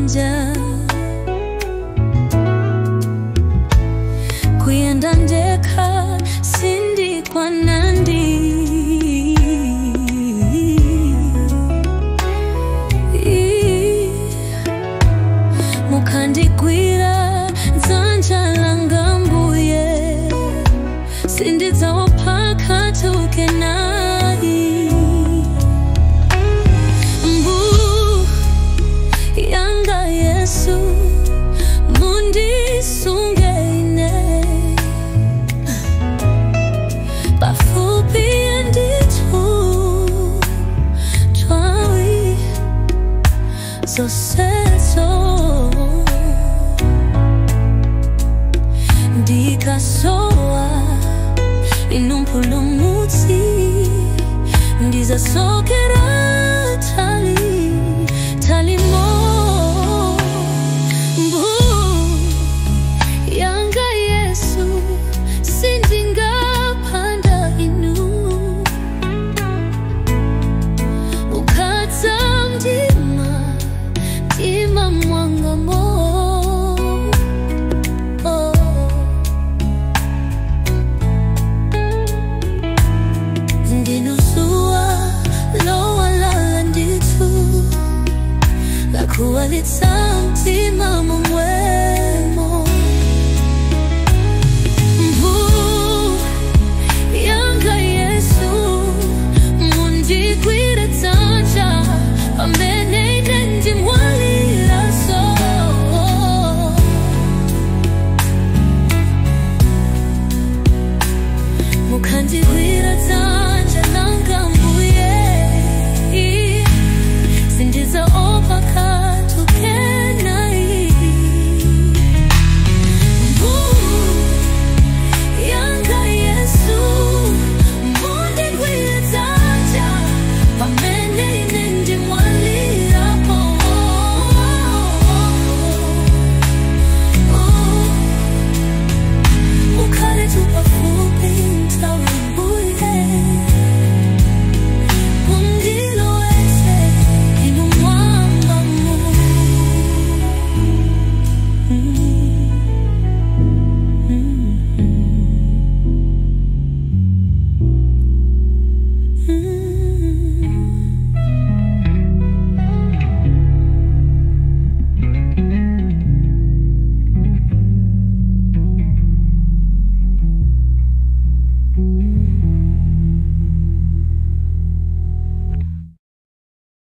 manja Kuyenda ndekha sindikwanandi Mukandigwira dzanja langa mbuye Sindidzaopa kanthu kenayi Mbuyanga Yesu mundisunge ine Pafupi ndithu nthawi zonsezo Ndikasowa inu mpulumutsi Ndizasokera tali talimo Mbuyanga Yesu sindingapanda inu Ukadza mdima mdima mwangamo Ndinu zuwa lowala ndithu Lakuwalitsa